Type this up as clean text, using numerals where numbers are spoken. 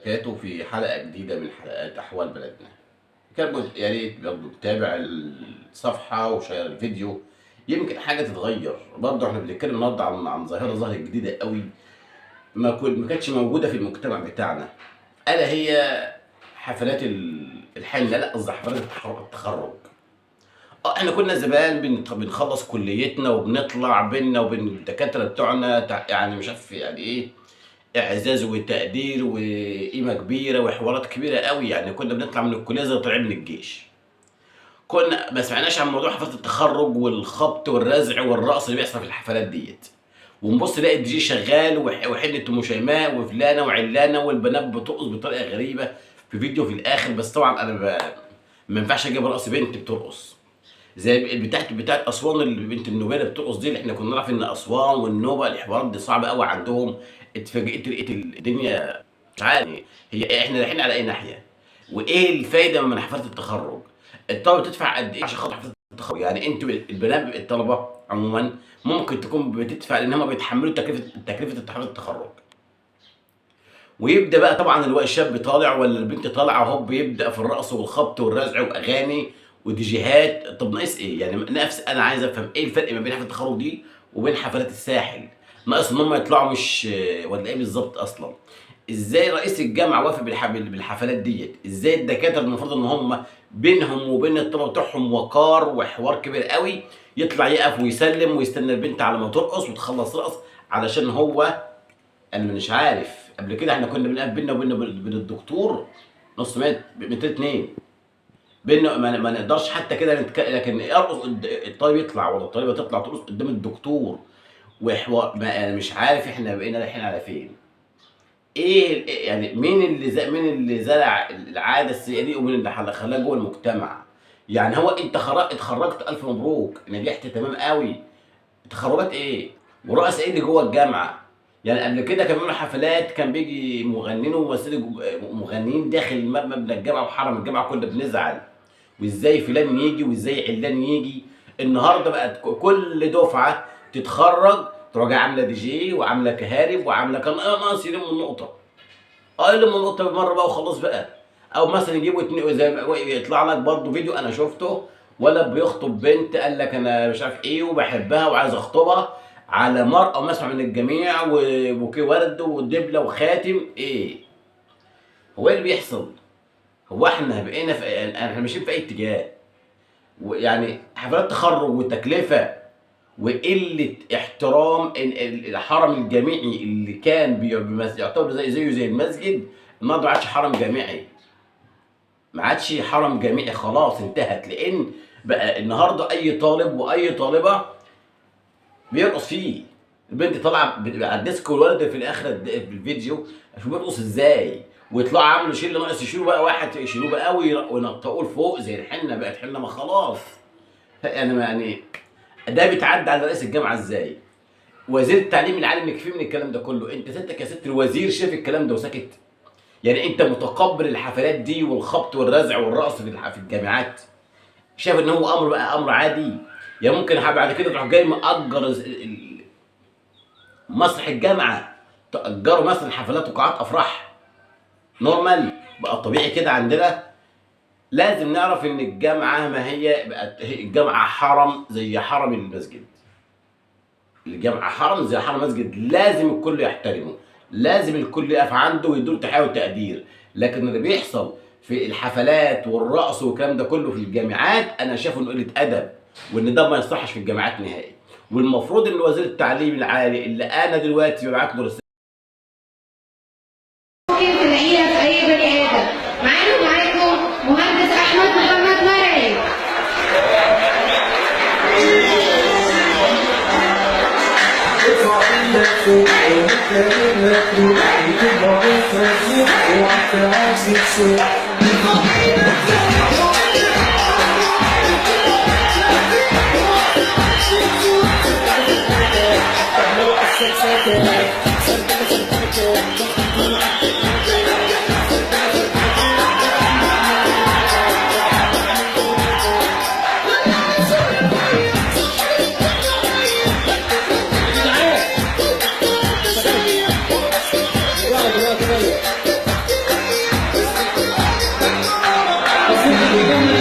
وبركاته في حلقة جديدة من حلقات أحوال بلدنا. كان يا ريت برضه تتابع الصفحة و share الفيديو، يمكن حاجة تتغير. برضه احنا بنتكلم النهارده عن ظاهرة ظهرت جديدة قوي ما كانتش موجودة في المجتمع بتاعنا، ألا هي حفلات الحنة، لا قصدي حفلات التخرج. احنا كنا زمان بنخلص كليتنا وبنطلع بينا وبين الدكاترة بتوعنا، يعني مش عارف يعني ايه، اعزاز وتقدير وقيمه كبيرة وحوارات كبيرة قوي. يعني كنا بنطلع من الكلية زي طالعين من الجيش. كنا ما سمعناش عن موضوع حفلات التخرج والخبط والرزع والرقص اللي بيحصل في الحفلات ديت، ونبص نلاقي الدي جي شغال وحنه ام شيماء وفلانه وعلانه والبنات بترقص بطريقة غريبة في فيديو في الاخر. بس طبعا انا ما ينفعش اجيب رقص بنت بترقص زي بتاعت اسوان، اللي بنت النوبيه اللي بترقص دي، اللي احنا كنا نعرف ان اسوان والنوبه الحوارات دي صعبة قوي عندهم. اتفاجئت لقيت الدنيا مش عارف هي احنا رايحين على اي ناحية، وايه الفايدة من حفلات التخرج؟ الطلبة بتدفع قد ايه عشان خاطر حفلات التخرج؟ يعني انتوا البنات الطلبة عموما ممكن تكون بتدفع لان هم بيتحملوا تكلفة حفلات التخرج. ويبدا بقى طبعا الشاب طالع ولا البنت طالعه، هوب يبدا في الرقص والخبط والرزع واغاني وديجيهات. طب ناقص ايه؟ يعني نفس انا عايز افهم ايه الفرق ما بين حفلات التخرج دي وبين حفلات الساحل؟ ناقص ان هم يطلعوا مش ولا ايه بالظبط اصلا؟ ازاي رئيس الجامعة وافق بالحفلات ديت؟ ازاي الدكاترة المفروض ان هم بينهم وبين الطلبة بتوعهم وقار وحوار كبير قوي، يطلع يقف ويسلم ويستنى البنت على ما ترقص وتخلص رقص علشان هو انا مش عارف. قبل كده احنا كنا بنقف بينا وبين الدكتور نص متر، متر اتنين بينا، ما نقدرش حتى كده لكن يرقص الطالب يطلع ولا الطالبة تطلع ترقص قدام الدكتور وحوار. ما انا مش عارف احنا بقينا رايحين على فين. ايه يعني مين اللي زرع العادة السيئة دي ومين اللي خلاها جوه المجتمع؟ يعني هو انت اتخرجت، الف مبروك، نجحت تمام قوي، تخرجات ايه ورقص ايه اللي جوه الجامعة؟ يعني قبل كده كان بيعملوا حفلات، كان بيجي مغنيين وممثلين مغنيين داخل مبنى الجامعة وحرم الجامعة، كنا بنزعل وازاي فلان يجي وازاي علان يجي. النهارده بقت كل دفعه تتخرج تروح جاية عامله دي جي وعامله كهارب وعامله كان ناقص يلموا النقطة، يلموا النقطة بالمرة بقى وخلاص بقى. او مثلا يجيبوا اتنين زي ما يطلع لك برضه فيديو انا شفته، ولا بيخطب بنت قال لك انا مش عارف ايه وبحبها وعايز اخطبها، على مرأى ومسمع من الجميع وبوكيه ورد ودبله وخاتم. ايه هو ايه اللي بيحصل؟ هو احنا بقينا في احنا ماشيين في اي اتجاه؟ ويعني حفلات تخرج وتكلفة وقلة احترام الحرم الجامعي اللي كان يعتبر زيه زي المسجد، النهارده ما عادش حرم جامعي، ما عادش حرم جامعي خلاص انتهت. لان بقى النهارده اي طالب واي طالبه بيرقص فيه، البنت طالعه على الديسكو والولد في الاخر في الفيديو شوف بيرقص ازاي، ويطلعوا عاملوا شيل ناقص يشيلوا بقى واحد يشيلوه بقى وينطقوه لفوق زي الحنة، بقت حنة ما خلاص. انا يعني ده بيتعدى على رئيس الجامعة ازاي؟ وزير التعليم العالي مكفيه من الكلام ده كله. انت ستك يا ست الوزير شايف الكلام ده وساكت؟ يعني انت متقبل الحفلات دي والخبط والرزع والرقص في الجامعات؟ شايف ان هو امر بقى امر عادي؟ يا ممكن بعد كده تروح جاي مأجر مسرح الجامعة، تأجره مثلا حفلات وقاعات افراح normal بقى طبيعي كده عندنا. لازم نعرف ان الجامعة ما هي بقت الجامعة حرم زي حرم المسجد، الجامعة حرم زي حرم المسجد، لازم الكل يحترمه، لازم الكل يقف عنده ويدور تحية وتقدير. لكن اللي بيحصل في الحفلات والرقص والكلام ده كله في الجامعات انا شايفه انه قلة ادب، وان ده ما يصحش في الجامعات نهائي. والمفروض ان وزير التعليم العالي اللي انا دلوقتي ببعت له رسالة ممكن تلاقيها في اي بني ادم. معانا ومعاكم مهندس احمد محمد مرعي. الحمد.